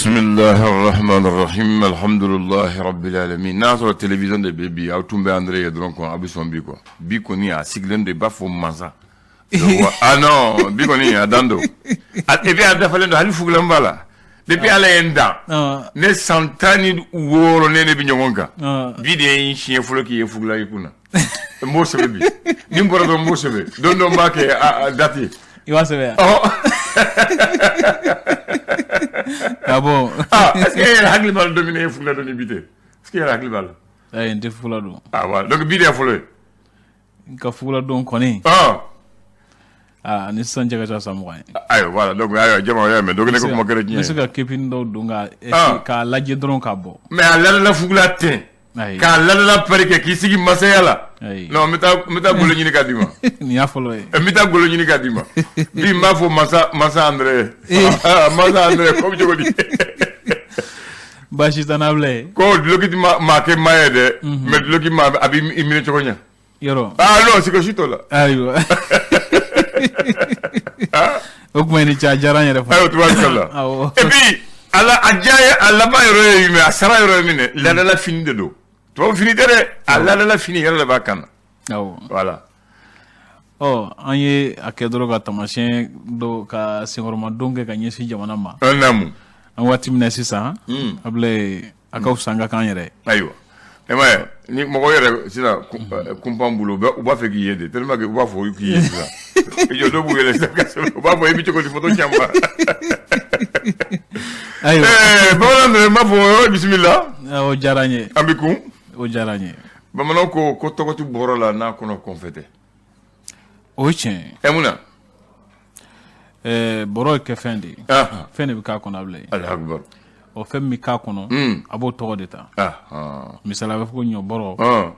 Bisimilahi rahmani rahim alhamdulilahi rabbil alamin. N'a sɔrɔ télévision de bɛ bi, aw tun bɛ André ye dɔrɔn quoi, aw bɛ sɔn bi quoi. Bi kɔni a sigilen don i b'a fɔ mansa. Ah non, bi kɔni a dan don. Et puis a dafalen don, hali fugulan b'a la. Depuis Ala ye n dan, ne san 16 ne bɛ ɲɔgɔn kan. Bi de ye n siɲɛ fɔlɔ k'i ye fugulan i kunna. N b'o sɛbɛn bi. Ni n bɔra dɔrɔn n b'o sɛbɛn. Don dɔ n b'a kɛ a date ye. I b'a sɛbɛn yan? Ah bon? Ah, est-ce que e yɛrɛ hakili b'a la don min na e ye fugulan don ni bi tɛ? Est-ce que e yɛrɛ hakili b'a la? Ayi, n tɛ fugulan don. Ah voilà, donc bi de y'a fɔlɔ ye. N ka fugulan don kɔni. Aa, ni sisan cɛ ka ca san 20 ye. Ayiwa, voilà, donc ayiwa, jama y'a mɛn, donc ne ka kuma kɛra tiɲɛ ye. N bɛ se ka kepini dɔw don ka k'a lajɛ dɔrɔn k'a bɔ. Mais a ladala fugulan tɛ. K'a ladala pari kɛ k'i sigi masaya la. Non, n bɛ taa golo ɲini k'a d'i ma. Nin y'a fɔlɔ ye. N bɛ taa golo ɲini k'a d'i ma. Bi n b'a fɔ masa André. Masa André ko bɛ cogo di? Baasi t'an na bilen. Ko duloki tɛ maa kɛ maa ye dɛ. Mais duloki maa a b'i minɛ cogo ɲɛ. Yɔrɔ. Ah non, siga si t'o la. Ayiwa. O tuma i ni ce, a diyara n yɛrɛ fana. Ayiwa, tubaarikala. Awɔ. Et puis a la a diya ye, a laban yɔrɔ ye jumɛn, a sara yɔrɔ ye min ye, ladala fini de don. Tubabu fini tɛ dɛ, a ladala fini yɛrɛ de b'a kan na. Awɔ. Voilà. Ɔ, an ye a kɛ dɔrɔn ka taamasiyɛn dɔ ka senkɔrɔmadon kɛ ka ɲɛsin jamana ma. Naamu. An waati min na sisan, Abulaye, a ka fisa an ka k'an yɛrɛ ye. Ayiwa. E m'a ye ni mɔgɔ yɛrɛ sisan kunpan bolo u b'a fɛ k'i ye de tellement que u b'a fɔ k'i ye sisan. I jɔ dɔw b'u yɛrɛ sisan ka sɛbɛn u b'a fɔ i bɛ cogo di photo caman. Ayiwa. Ɛɛ bamanan ninnu n b'a fɔ bisimila. O diyara n ye. An bɛ kun. O diyara n ye. Bamananw ko ko tɔgɔ tɛ bɔrɔ la n'a kɔnɔ kɔnfɛ tɛ. O ye tiɲɛ ye. Ɛ mun na? Ɛɛ bɔrɔ ye kɛfɛn de ye. Fɛn de bɛ k'a kɔnɔ Abulaye. Alahu akibaru. Ɔ, fɛn min bɛ k'a kɔnɔ, a b'o tɔgɔ de ta. Misali a bɛ fɔ ko ɲɔ bɔrɔ,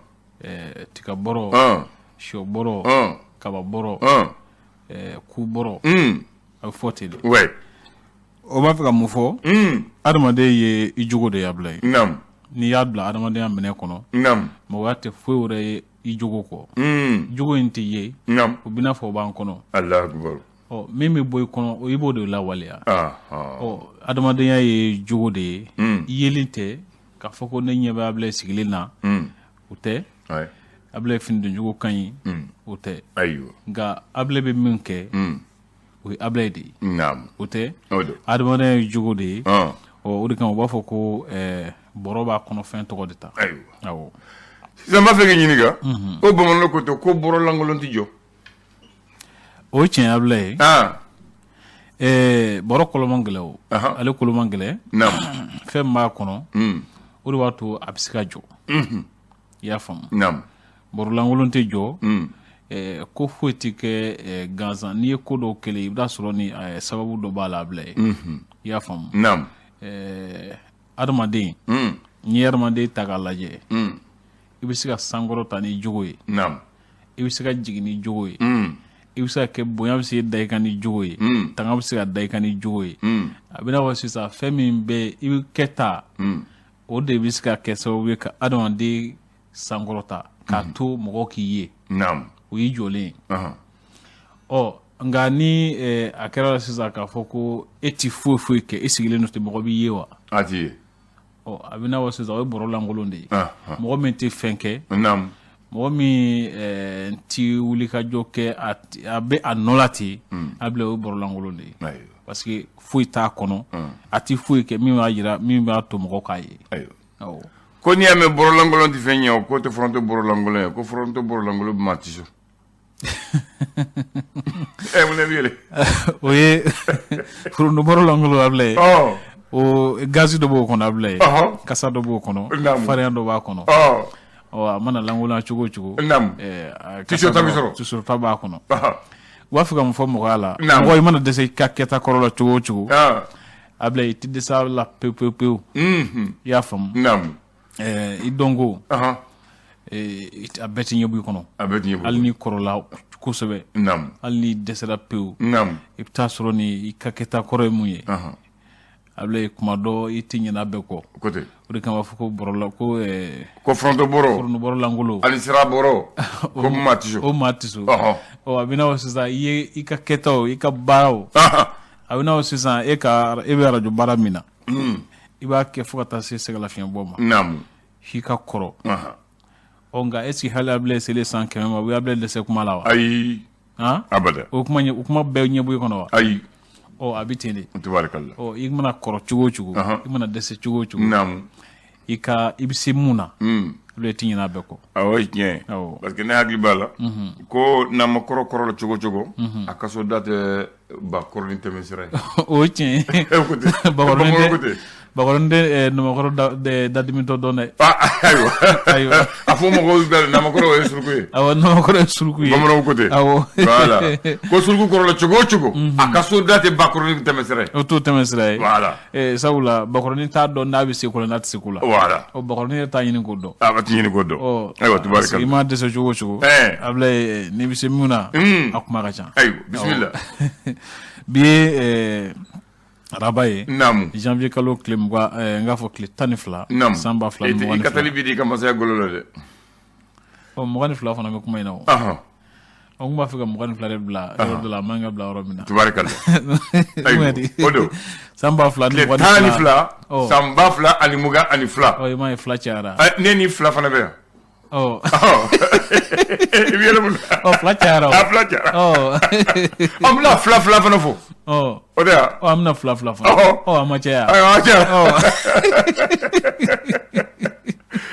tiga bɔrɔ, sɔ bɔrɔ, kaba bɔrɔ, ku bɔrɔ. A bɛ fɔ ten de. Ouais. O b'a fɛ ka mun fɔ? Adamaden ye i jogo de ye Abulaye. Naamu. N'i y'a bila adamadenya minɛ kɔnɔ. Naamu. Mɔgɔya tɛ foyi wɛrɛ ye i jogo kɔ. Jogo in tɛ ye. Naamu. O b'i n'a fɔ o b'an kɔnɔ. Alahu akibaru. Ɔ, min bɛ bɔ i kɔnɔ, i b'o de lawaleya. Ɔ, adamadenya ye jogo de ye. Yeli tɛ k'a fɔ ko ne ɲɛ bɛ Abulaye sigilen na. O tɛ. Abulaye fini doncogo ka ɲi. O tɛ. Ayiwa. Nka Abulaye bɛ min kɛ. O ye Abulaye de ye. Naamu. O tɛ. O don. Adamadenya ye jogo de ye. Ɔ, o de kama u b'a fɔ ko bɔrɔ b'a kɔnɔfɛn tɔgɔ de ta. Ayiwa. Awɔ. Sisan n b'a fɛ k'i ɲininka. Ko bamananw ko ten ko bɔrɔ lankolon tɛ jɔ. O ye tiɲɛ Abulaye. Bɔrɔ kolo man gɛlɛn o. Ale kolo man gɛlɛn. Naamu. Fɛn min b'a kɔnɔ. O de b'a to a bɛ se ka jɔ. I y'a faamu. Naamu. Bɔrɔ lankolon tɛ jɔ. Ko foyi tɛ kɛ gansan. N'i ye ko dɔw kɛlen, i bɛ t'a sɔrɔ ni sababu dɔ b'a la Abulaye. I y'a faamu. Naamu. Adamaden. N'i ye adamaden ta k'a lajɛ. I bɛ se ka sankɔrɔta ni jogo ye. Naamu. I bɛ se ka jigin ni jogo ye. I bɛ se ka kɛ bonya bɛ se da i kan ni jogo ye. Tanga bɛ se ka da i kan ni jogo ye. A bɛ n'a fɔ sisan fɛn min bɛ i bɛ kɛ ta. O de bɛ se ka kɛ sababu ye ka adamaden sankɔrɔta k'a to mɔgɔ k'i ye. Naamu. O y'i jɔlen ye. Ɔ, nka ni a kɛra sisan k'a fɔ ko e tɛ foyi foyi kɛ, e sigilen don ten, mɔgɔ b'i ye wa? A t'i ye. Ɔ, a bɛ n'a fɔ sisan o ye bɔrɔ lankolon de ye. Mɔgɔ min tɛ fɛn kɛ. Naamu. Mɔgɔ min tɛ wulikajɔ kɛ, a bɛ a nɔ la ten, a bila o ye bɔrɔ lankolon de ye. Parce que foyi t'a kɔnɔ, a tɛ foyi kɛ min b'a jira, min b'a to mɔgɔ k'a ye. Ayiwa. Ko n'i y'a mɛn bɔrɔ lankolon tɛ fɛn ɲɛ o, k'o tɛ foronto bɔrɔ lankolon ye, ko foronto bɔrɔ lankolon bɛ maa tiso. Ɛ, mun de bɛ yɛlɛ? O ye foronto bɔrɔ lankolon Abulaye. O gazi dɔ b'o kɔnɔ Abulaye. Kasa dɔ b'o kɔnɔ. Farinya dɔ b'a kɔnɔ. Ɔ, a mana lankolonya cogo o cogo. Naamu. Tisota bɛ sɔrɔ. Tisota b'a kɔnɔ. U b'a fɛ ka mun fɔ mɔgɔya la? Mɔgɔ i mana dɛsɛ i ka kɛta kɔrɔ la cogo o cogo. Abulaye, i tɛ dɛsɛ a la pewu pewu pewu. I y'a faamu? Naamu. I dɔnko. A bɛɛ tɛ ɲɛbɔ i kɔnɔ. A bɛɛ tɛ ɲɛbɔ. Hali n'i kɔrɔla kosɛbɛ. Naamu. Hali n'i dɛsɛra pewu. Naamu. I bɛ taa sɔrɔ ni i ka kɛta kɔrɔ ye mun ye. Abulaye, kuma dɔ i tɛ ɲinɛ a bɛɛ kɔ. Ko ten. O de kama b'a fɔ ko bɔrɔ la, ko ko foronto bɔrɔ. Foronto bɔrɔ lankolon. Ani sira bɔrɔ. Ko maa tɛ so. O maa tɛ so. Ɔ, a bɛ n'a fɔ sisan i ye i ka kɛtaw, i ka baaraw. A bɛ n'a fɔ sisan e ka e bɛ arajo baara min na. I b'a kɛ fo ka taa se sɛgɛlafiɲɛbɔ ma. F'i ka kɔrɔ. Ɔ, nka est ce que hali Abilaye selen san 100 ma, u ye Abilaye dɛsɛ kuma la wa? Ayi. Han? Abada. O kuma bɛɛ ɲɛbɔ i kɔnɔ wa? Ayi. Ɔ, a bɛ ten de. Tubarikalla. Ɔ, i mana kɔrɔ cogo o cogo, i mana dɛsɛ cogo o cogo, i bɛ se mun na, olu ti ɲinɛ a bɛɛ kɔ. Awɔ, ye tiɲɛ ye. Parce que ne hakili b'a la ko n'an ma kɔrɔ kɔrɔ la cogo o cogo, a kaso da tɛ ba kɔrɔ ni tɛmɛ sira ye. O ye tiɲɛ ye. Ko ten. Bakɔrɔnin ko tɛ ten. Bakɔrɔnin tɛ namakɔrɔ dadimitɔ dɔn dɛ. Ayiwa. Ayiwa. A fɔ mɔgɔw bɛ namakɔrɔ o ye suruku ye. Awɔ, namakɔrɔ ye suruku ye. Bamananw ko ten. Awɔ. Voilà. Ko suruku kɔrɔ la cogo o cogo, a kaso da tɛ ba kɔrɔ ni tɛmɛ sira ye. O t'o tɛmɛ sira ye. Voilà. Sabula bakɔrɔnin t'a dɔn n'a bɛ se ko la, n'a tɛ se ko la. Voilà. Ɔ, bakɔrɔnin yɛrɛ t'a ɲini k'o dɔn. A b'a ɲini k'o dɔn. Ɔ, Ayiwa, parce que tubarikalla. i ma dɛsɛ cogo o cogo. Abilaye, n'i bɛ se mun na, a kuma ka ca. Ayiwa, bisimila. Bi ye araba ye. Janvier kalo tile 20, n k'a fɔ tile 12. San ba fila ni mugan I ni ka fila. tali bi di i ka masaya golo la dɛ. Ɔ, 22 fana bɛ kuma in na o. Ɔ, n kun b'a fɛ ka 22 de bila yɔrɔ dɔ la, a man ka bila yɔrɔ min na. Tubarikalla. Ayiwa, o don. San ba fila ni Tile mugan tan ni ni fila. fila, san 2022. Ɔ, i m'a ye fila cayara. Ne ni fila fana bɛ yan. Ɔ. I bɛ yɛlɛ mun na? Ɔ, fila cayara o. A fila cayara. Ɔ. An bɛna fila fila fana fɔ. Ɔ. O tɛ wa? Ɔ, an bɛna fila fila fɔ. Ɔ, a ma caya. Ayiwa, a cayara. Ɔ.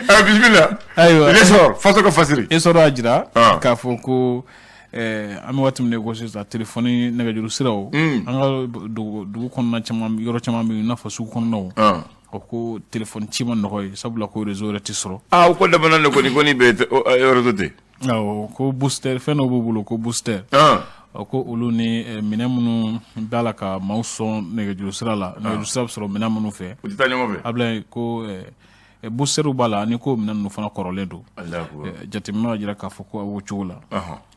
Ayiwa, bisimila. Ayiwa. L'essor, faso ka fasiri. Essor y'a jira k'a fɔ ko an bɛ waati min na i ko sisan, telefɔni nɛgɛjuru siraw, an ka dugu kɔnɔna caman, yɔrɔ caman bɛ yen, i n'a fɔ sugu kɔnɔnaw. O ko telefɔni ci ma nɔgɔ ye, sabula ko réseau yɛrɛ tɛ sɔrɔ. Aa, o ko daminɛ de kɔni ko ni bɛ réseau tɛ. Awɔ, ko booster fɛn dɔw b'u bolo, ko booster. O ko olu ni minɛn minnu b'a la ka maaw sɔn nɛgɛjuru sira la, nɛgɛjuru sira bɛ sɔrɔ minɛn minnu fɛ. U tɛ taa ɲɔgɔn fɛ. Abilaye, ko boosterw b'a la ani ko minɛn ninnu fana kɔrɔlen don. Jateminɛ y'a jira k'a fɔ ko a b'o cogo la.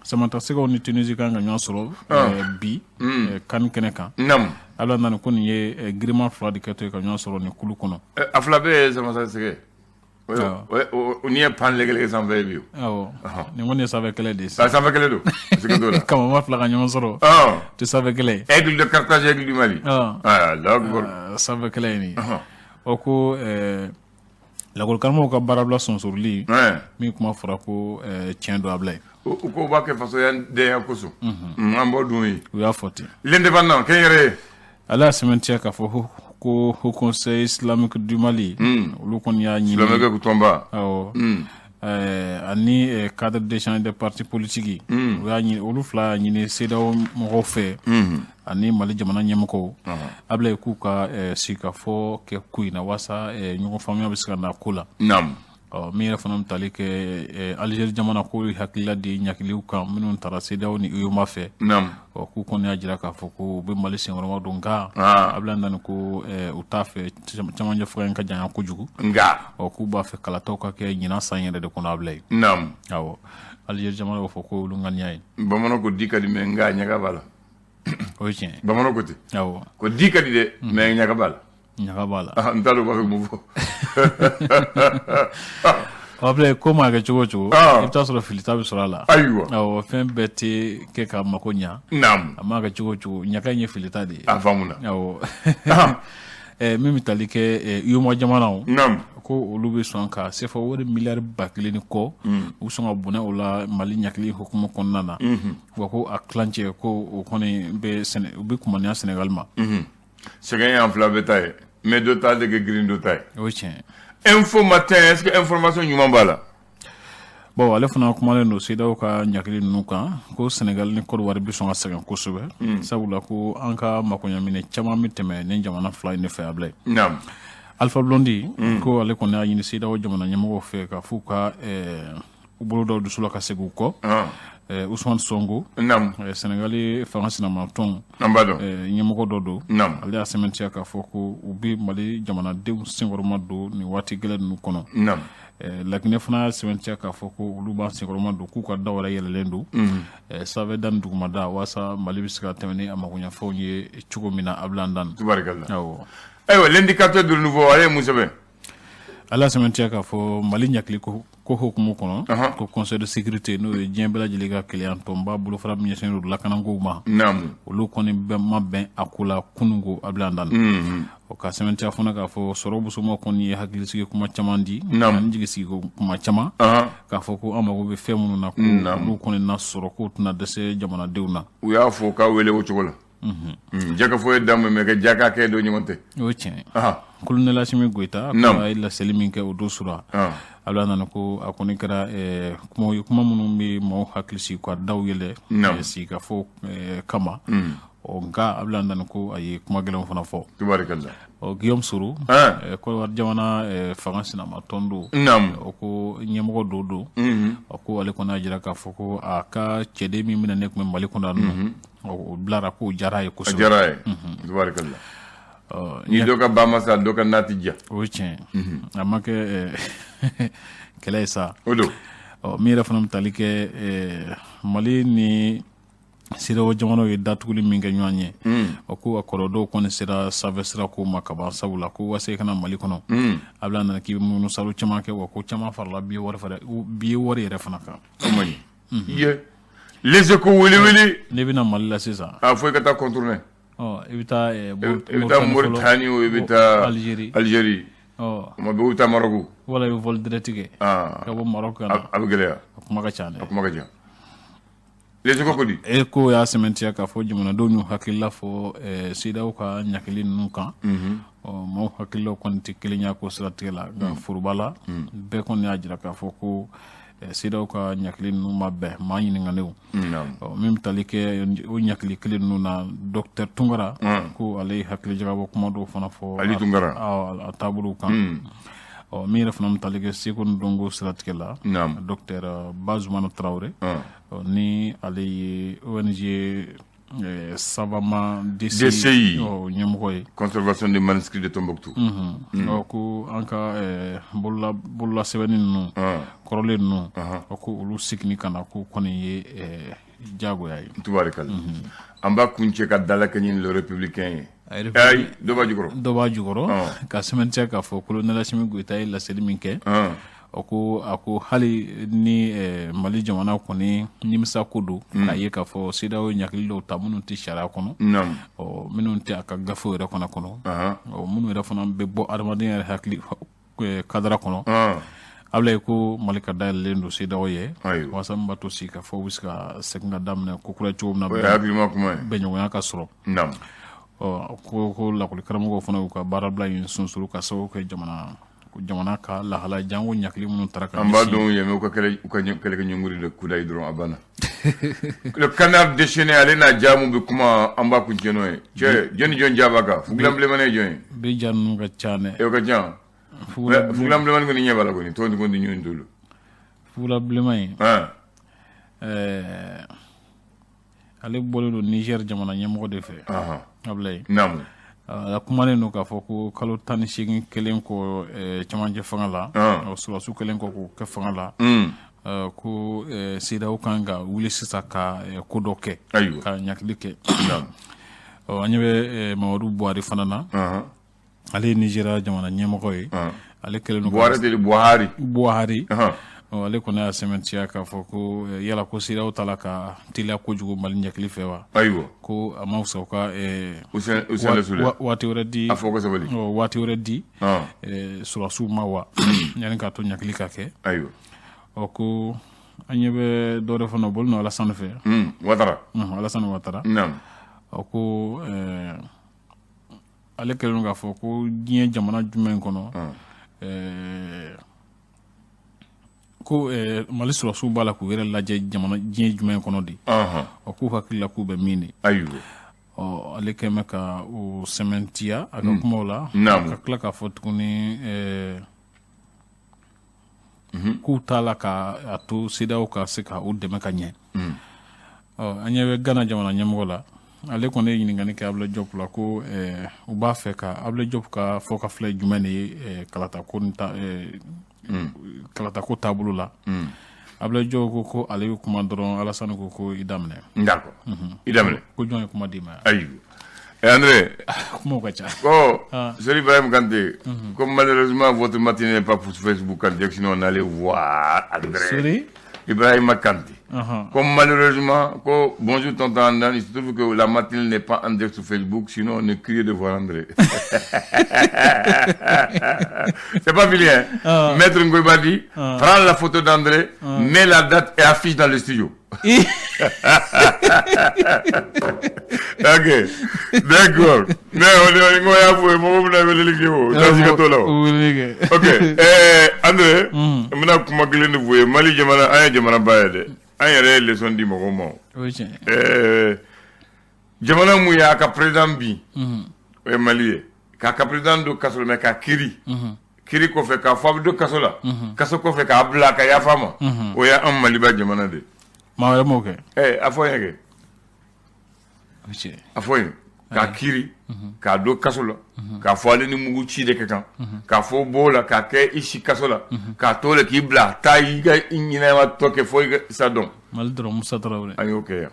Samatasɛgɛw ni Tunisie kan ka ɲɔgɔn sɔrɔ bi CAN kɛnɛ kan. Ala nana ko nin ye girinman fila de kɛtɔ ye ka ɲɔgɔn sɔrɔ nin kulu kɔnɔ. A fila bɛɛ ye samatasɛgɛ. N'i ye pan lɛgɛlɛgɛ sanfɛ ye bi. Awɔ. Nin kɔni ye sanfɛ kɛlɛ de ye. Sanfɛ kɛlɛ don. Siga t'o la. Kamama fila ka ɲɔgɔn sɔrɔ. Tɛ sanfɛ kɛlɛ ye. Aigle de Carthage, Aigle du Mali. Allahu akbar. Sanfɛ kɛlɛ ye nin ye. O ko lakɔlikaramɔgɔw ka baarabila sɔnsoroli min kuma fɔra ko tiɲɛ don, Abilaye. U ko u b'a kɛ fasoya denya kosɔn. An b'o dun ye. U y'a fɔ ten. L'indépendant kɛnyɛrɛye. Ale y'a sɛmɛntiya k'a fɔ ko Haut Conseil islamique du Mali, olu kɔni y'a ɲini. Silamɛkɛ tɔnba. Awɔ. Ani cadre d'échange des partis politiques. U y'a ɲini, olu fila y'a ɲini CEDEAO mɔgɔw fɛ. Ani Mali jamana ɲɛmɔgɔw. Abilaye, k'u ka sigikafɔ kɛ ko in na walasa ɲɔgɔn faamuya bɛ se ka na ko la. Ɔ, min yɛrɛ fana bɛ tali kɛ Algérie jamana, k'o ye hakilila di ɲagiliw kan minnu taara CEDEAO ni UEMOA fɛ. Ɔ, k'u kɔni y'a jira k'a fɔ ko u bɛ Mali senkɔrɔma don, nka Abilaye nana ko u t'a fɛ cɛmancɛ fanga in ka janya kojugu. Nka. Ɔ, k'u b'a fɛ kalataw ka kɛ ɲinan san yɛrɛ de kɔnɔ, Abilaye. Awɔ. Algérie jamana b'a fɔ ko olu ŋaniya ye. Bamananw ko di ka di mais nka ɲaga b'a la. O ye tiɲɛ ye. Bamananw ko ten. Awɔ. Ko di ka di dɛ mais ɲaga b'a la. Ɲaga b'a la. N t'a dɔn u b'a fɛ mun fɔ. Abilaye, ko maa kɛ cogo o cogo, i bɛ taa sɔrɔ filita bɛ sɔrɔ a la. Ayiwa. Awɔ, fɛn bɛɛ tɛ kɛ ka mako ɲa. A maa kɛ cogo o cogo, ɲaga in ye filita de ye. A faamuna. Awɔ. Min bɛ tali kɛ UEMOA jamanaw. Ko olu bɛ sɔn ka CFA wari miliyari 1000 ni kɔ. U bɛ sɔn ka bonɛ o la Mali ɲagili hukumu kɔnɔna na. Wa ko a tilancɛ ko o kɔni bɛ u bɛ kumaniya Sénégal ma. Sɛgɛn y'an fila bɛɛ ta ye mais dɔ ta de kɛ girin dɔ ta ye. O ye tiɲɛ ye. Info Matin, est-ce que information ɲuman b'a la? Bon, ale fana kumalen don CEDEAO ka ɲagili ninnu kan, ko Sénégal ni Côte d'Ivoire bɛ sɔn ka sɛgɛn kosɛbɛ. Sabula ko an ka makoɲaminɛ caman bɛ tɛmɛ ni jamana fila in de fɛ, Abilaye. Alpha Blondy ko ale kɔni y'a ɲini CEDEAO jamana ɲɛmɔgɔw fɛ ka f'u ka u bolo da u dusu la ka segin u kɔ. Ousmane Sonko, Sénégal fanga sinamatɔn ɲɛmɔgɔ dɔ don. Ale y'a sɛmɛntiya k'a fɔ ko u bɛ Mali jamanadenw senkɔrɔma don nin waati gɛlɛn ninnu kɔnɔ. Laginɛ fana y'a sɛmɛntiya k'a fɔ ko olu b'an senkɔrɔma don, k'u ka da wɛrɛ yɛlɛlen don. Sanfɛ da ni dugumada, walasa Mali bɛ se ka tɛmɛ ni a makoɲɛfɛnw ye cogo min na, Abilaye Dan. Tubarikalla. Awɔ. Ayiwa, l'indicateur du nouveau, ale ye mun sɛbɛn? Ale y'a sɛmɛntiya k'a fɔ Mali ɲagili ko Ko hukumu kɔnɔ, ko Conseil de sécurité, n'o ye diɲɛ bɛɛ lajɛlen ka kelenya tɔnba bolofara min ɲɛsinnen don lakanakow ma, olu kɔni bɛɛ ma bɛn a ko la kununko, Abdoulaye Andani. O ka sɛbɛntiya fana k'a fɔ sɔrɔ busoma kɔni ye hakilisigi kuma caman di ani jigisigi kuma caman, k'a fɔ ko an mago bɛ fɛn minnu na, ko olu kɔni na sɔrɔ, k'o tɛna dɛsɛ jamanadenw na. U y'a fɔ k'a wele o cogo la. Jaka fɔ ye daminɛ mɛ kɛ jaka kɛ dɔ ɲɔgɔn tɛ. O ye tiɲɛ ye. Colonel Assimi Goïta a ye laseli min kɛ o don sura, Abdoulaye nana ko a kɔni kɛra kuma ye, kuma minnu bɛ maaw hakili sigi ka daw yɛlɛ sigikafɔ kama. Ɔ nka Abdoulaye nana ko a ye kuma gɛlɛnw fana fɔ. Tubarikalla. Ɔ Guillaume Soro, Côte d'Ivoire jamana fanga sinama tɔn don, o ko ɲɛmɔgɔ dɔ don, a ko ale kɔni y'a jira k'a fɔ ko a ka cɛden min minɛ ne tun bɛ Mali kɔnɔ yan nɔ, o bilara, k'o diyara a ye kosɛbɛ. A diyara a ye. Tubarikalla. Ni dɔ ka ba ma sa, dɔ ka nati diya. O ye tiɲɛ ye. A ma kɛ kɛlɛ ye sa. O don. Ɔ min yɛrɛ fana bɛ tali kɛ Mali ni CEDEAO jamanaw ye datuguli min kɛ ɲɔgɔn ye, o ko a kɔrɔ dɔw kɔni sera sanfɛ sira ko ma kaban, sabula ko waasa i kana Mali kɔnɔ, Abdoulaye nana k'i bɛ munumunu salo caman kɛ, wa ko caman farala billet wari yɛrɛ fana kan. O man ɲi. Ye Les Échos wele wele. Ne bɛna Mali la sisan. A fo i ka taa contourner. Ɔ i bɛ taa i bɛ taa Mauritanie, i bɛ taa Algérie. Algérie. Ɔ o ma bɛ, i bɛ taa Maroc. Wala i bɛ vol direct kɛ. Ka bɔ Maroc ka na. A bɛ gɛlɛya. A kuma ka ca dɛ. A kuma ka ca. Les Échos ko di? Échos y'a sɛmɛntiya k'a fɔ jamanadenw y'u hakilila fɔ CEDEAO ka ɲakili ninnu kan. Ɔ maaw hakililaw kɔni tɛ kelen ye ko siratigɛ la, nka foroba la bɛɛ kɔni y'a jira k'a fɔ ko CEDEAO ka ɲakili ninnu ma bɛn maa ɲininkalenw. Ɔ min bɛ tali kɛ o ɲakili kelen ninnu na, docteur Tunkara ko ale ye hakili jagabɔ kuma dɔw fana fɔ. Ali Tunkara. A taabolow kan. Ɔ min yɛrɛ fana bɛ tali kɛ seko ni dɔnko siratigɛ la, docteur Bazumana Tarawele, ni ale ye ONG Savama DCI ɲɛmɔgɔ ye. Conservation des manuscrits de Tombouctou. Ɔ ko an ka bolola sɛbɛnni ninnu kɔrɔlen ninnu, o ko olu seginni ka na, ko kɔni ye diyagoya ye. Tubarikalla. An b'a kuncɛ ka dalakɛɲɛ Le Républicain ye. Ayi, dɔ b'a jukɔrɔ. Dɔ b'a jukɔrɔ ka sɛmɛntiya k'a fɔ colonel Assimi Goïta ye laseli min kɛ, o ko a ko hali ni Mali jamana kɔni nimisa ko don, k'a ye k'a fɔ CEDEAO ye ɲakili dɔw ta minnu tɛ sariya kɔnɔ, ɔ minnu tɛ a ka gafew yɛrɛ kɔnɔ, ɔ minnu yɛrɛ fana bɛ bɔ adamadenya yɛrɛ hakili kadara kɔnɔ. Abdoulaye ko Mali ka dayɛlɛlen don CEDEAO ye, walasa min b'a to sigi ka fɔ u bɛ se ka segin ka daminɛ ko kura cogo min na, bɛnɲɔgɔnya ka sɔrɔ. Ɔ ko lakɔli karamɔgɔw fana y'u ka baarabila in sunsuru ka sababu kɛ jamana ka lahala jango ɲakili minnu taara ka an b'a dɔn yen, u ka kɛlɛkɛ ɲɔngiri de kudayi dɔrɔn a banna. Le Canard déchaîné, ale n'a jaamu bɛ kuma, an b'a kuncɛ n'o ye. Cɛ jɔn ni jɔn ja b'a kan? Fugulan bilenman ye jɔn ye? Bi ja ninnu ka ca dɛ. O ka ca. Fugulan bilenman kɔni ɲɛ b'a la kɔni, tɔn kɔni ɲɔgɔn t'olu. Fugulan bilenman in. Ale bɔlen don Niger jamana ɲɛmɔgɔ de fɛ. Abdoulaye. Naamu. A kumanen don k'a fɔ ko kalo 18 kelen kɔ cɛmancɛ fanga la, sɔrɔdasiw kelen kɔ k'o kɛ fanga la, ko CEDEAO kan ka wuli sisan ka ko dɔ kɛ, ka ɲakili kɛ. Ɔ an ɲɛ bɛ Mamadu Buhari fana na, ale ye Nigéria jamana ɲɛmɔgɔ ye. Ale kɛlen don Buhari. Buhari. Ale kɔni y'a sɛmɛntiya k'a fɔ ko yala ko CEDEAO ta la ka teliya kojugu Mali ɲɛkili fɛ wa? Ayiwa. Ko a ma fisa u ka waati wɛrɛ di. A fɔ ko sabali. Waati wɛrɛ di sɔrɔdasiw ma wa, yanni k'a to ɲakili ka kɛ. Ayiwa. Ɔ ko an ɲɛ bɛ dɔ wɛrɛ fana, o bɔlen don Alassane fɛ. Ouattara. Alassane Ouattara. Naamu. Ɔ ko ale kɛlen don k'a fɔ ko diɲɛ jamana jumɛn kɔnɔ, ko Mali sɔrɔdasiw b'a la k'u yɛrɛ lajɛ jamana diɲɛ jumɛn kɔnɔ de. Ɔ k'u hakili la k'u bɛ min de. Ayiwa. Ɔ ale kɛlen bɛ ka o sɛmɛntiya a ka kumaw la. Ka tila k'a fɔ tuguni k'u t'a la ka a to CEDEAO ka se ka u dɛmɛ ka ɲɛ. Ɔ an ɲɛ bɛ Ghana jamana ɲɛmɔgɔ la, ale kɔni ye ɲininkali kɛ Abdoulaye Diop la ko u b'a fɛ ka Abdoulaye Diop ka fɔ ka filɛ jumɛn de ye kalata ko taabolo la. Abdoulaye Diop ko ale bɛ kuma dɔrɔn, Alassane ko i daminɛ. D'accord. I daminɛ. Ko jɔn ye kuma d'i ma? Ayiwa. Eh André, Kumaw ka ca. Bon, Seri Ibrahim Kanté, comme malheureusement votre matinée n'est pas pour Facebook Kanté, sinon on allait voir André. Sori Ibrahim Kanté. Comme malheureusement, bonjour tonton Andan, il se trouve que la matinée n'est pas en direct sur Facebook, sinon on est curieux de voir André. C'est pas fini, hein? Maître Ngoibadi, prends la photo d'André, mets la date et affiche dans le studio. Ok, d'accord. Mais on est en train de Ok, André, n bɛna kuma kelen de f'u ye. Mali jamana, an ye jamanaba ye dɛ. An yɛrɛ ye leçon di mɔgɔw ma. O ye tiɲɛ. Jamana mun y'a ka président bin, o ye Mali ye. K'a ka président don kaso la, mais k'a kiiri. Kiiri kɔfɛ k'a fɔ a bɛ don kaso la. Kaso kɔfɛ k'a bila ka yafa ma. O ye an Maliba jamana de ye. Maa wɛrɛ m'o kɛ. A fɔ n ye kɛ. O ye tiɲɛ. A fɔ n ye. K'a kiiri, k'a don kaso la, k'a fɔ ale ni mugu ci de ka kan, k'a fɔ b'o la, k'a kɛ i si kaso la, k'a to la k'i bila taa i ka i ɲɛnama tɔ kɛ fo i ka sa dɔn. Mali dɔrɔn, Musa Tarawele. An y'o kɛ yan.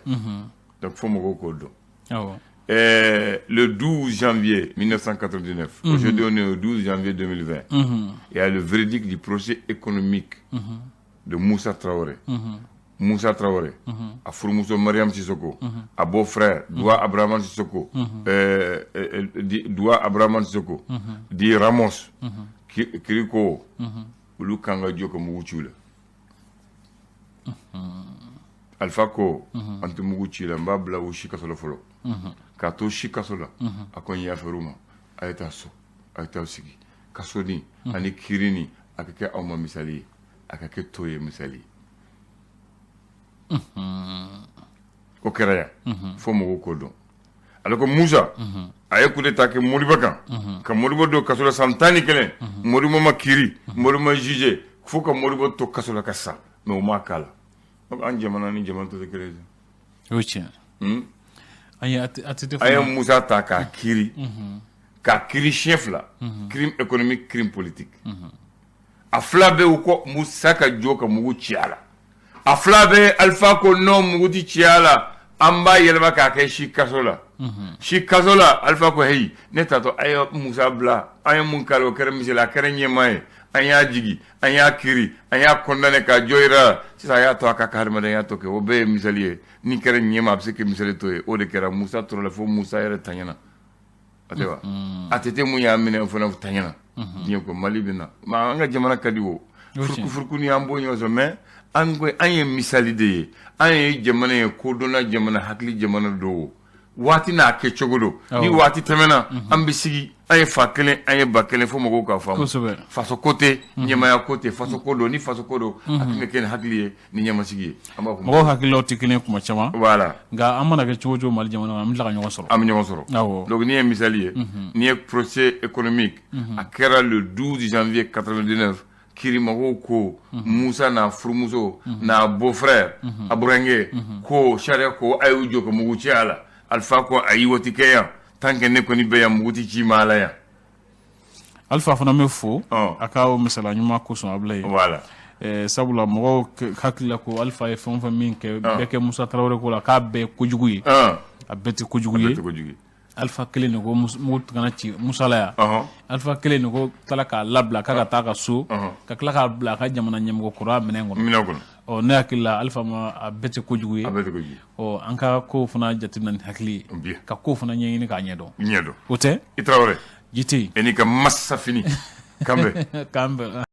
Donc fo mɔgɔw k'o dɔn. Awɔ. Le 12 janvier 1999, aujourd'hui on est au 12 janvier 2020, il y a le verdict du procès économique de Moussa Traoré. Moussa Traoré, a furumuso Mariam Sissoko, a beau-frère Doua Abraham Sissoko, Doua Abraham Sissoko, dit Ramos, Kiriko, olu kan ka jɔ ka mugu ci u la. Alpha ko, an tɛ mugu ci la, n b'a bila u si kaso la fɔlɔ. K'a to si kaso la, a ko n yafɛr'u ma, a ye taa so, a ye taa sigi. Kaso ni ani kiiri ni, a ka kɛ aw ma misali ye, a ka kɛ to ye misali ye. O kɛra yan, fo mɔgɔw k'o dɔn. Alors que Musa a ye coup d'état kɛ Modibo kan, ka Modibo don kaso la san 11. Modibo ma kiiri, Modibo ma jugé, fo ka Modibo to kaso la ka sa, mais o ma k'a la. Donc an jamana ni jamana tɔ tɛ kelen ye. O ye tiɲɛ. An ye ATT An ye Musa ta k'a kiiri, k'a kiiri siɲɛ fila, crime économique, crime politique. A fila bɛɛ u ko Musa ka jɔ ka mugu ci a la. A fila bɛɛ Alpha ko non, mugu ti ci a la, an b'a yɛlɛma k'a kɛ si kaso la. Si kaso la, Alpha ko heyi, ne tatɔ a ye Musa bila, an ye mun k'a la, o kɛra misali, a kɛra ɲɛmaa ye, an y'a jigi, an y'a kiiri, an y'a condamné k'a jɔ yira la, sisan a y'a to a ka hadamadenya tɔ kɛ, o bɛɛ ye misali ye. Ni kɛra ɲɛmaa, a bɛ se kɛ misali to ye. O de kɛra Musa tora la fo Musa yɛrɛ taɲɛna. A tɛ wa? ATT mun y'a minɛ, o fana taɲɛna. Diɲɛ ko Mali bɛ na. An ka jamana ka di o. Furuku furuku ni an b'o ɲɔgɔn sɔrɔ, mais an ko an ye misali de ye. An ye jamana ye, kodɔnna jamana, hakili jamana don. Waati n'a kɛ cogo don. Ni waati tɛmɛna, an bɛ sigi, an ye fa kelen, an ye ba kelen, fo mɔgɔw k'a faamu. Faso ko tɛ, ɲɛmaaya ko tɛ, faso ko don. Ni faso ko don, a tun bɛ kɛ ni hakili ye, ni ɲɛmasigi ye. An b'a fɔ mɔgɔw hakililaw tɛ kelen kuma caman. Voilà. Nka an mana kɛ cogo o cogo Mali jamana kɔnɔ, an bɛ tila ka ɲɔgɔn sɔrɔ. An bɛ ɲɔgɔn sɔrɔ. Awɔ. Donc ni ye misali ye, ni ye procès économique, a kɛra le 12 janvier 99. Kirimɔgɔw ko Musa n'a furumuso n'a beau-frère a burankɛ ko sariya ko a y'u jɔ ka mugu ci a la. Alpha ko ayi, o ti kɛ yan, tant que ne kɔni bɛ yan, mugu ti ci maa la yan. Alpha fana bɛ fo a ka o misaliya ɲuman kosɔn, Abulaye. Voilà. Sabula mɔgɔw hakili la ko Alpha ye fɛn o fɛn min kɛ, bɛɛ kɛ Musa Tarawele ko la, k'a bɛɛ ye kojugu ye. A bɛɛ tɛ kojugu ye. Alpha kelen de ko mugu kana ci Musa la yan. Alpha kelen de ko tila k'a labila k'a ka taa ka so, ka tila k'a bila a ka jamana ɲɛmɔgɔ kɔrɔya minɛn kɔnɔ. Ɔ, ne hakili la, Alpha ma, a bɛɛ tɛ kojugu ye. A bɛɛ tɛ kojugu ye. Ɔ, an ka kow fana jateminɛ ni hakili ye, ka kow fana ɲɛɲini k'a ɲɛdɔn. Ɲɛdɔn. O tɛ. I Tarawele. Ji tɛ yen. E n'i ka masafini kan bɛn. K'an bɛn.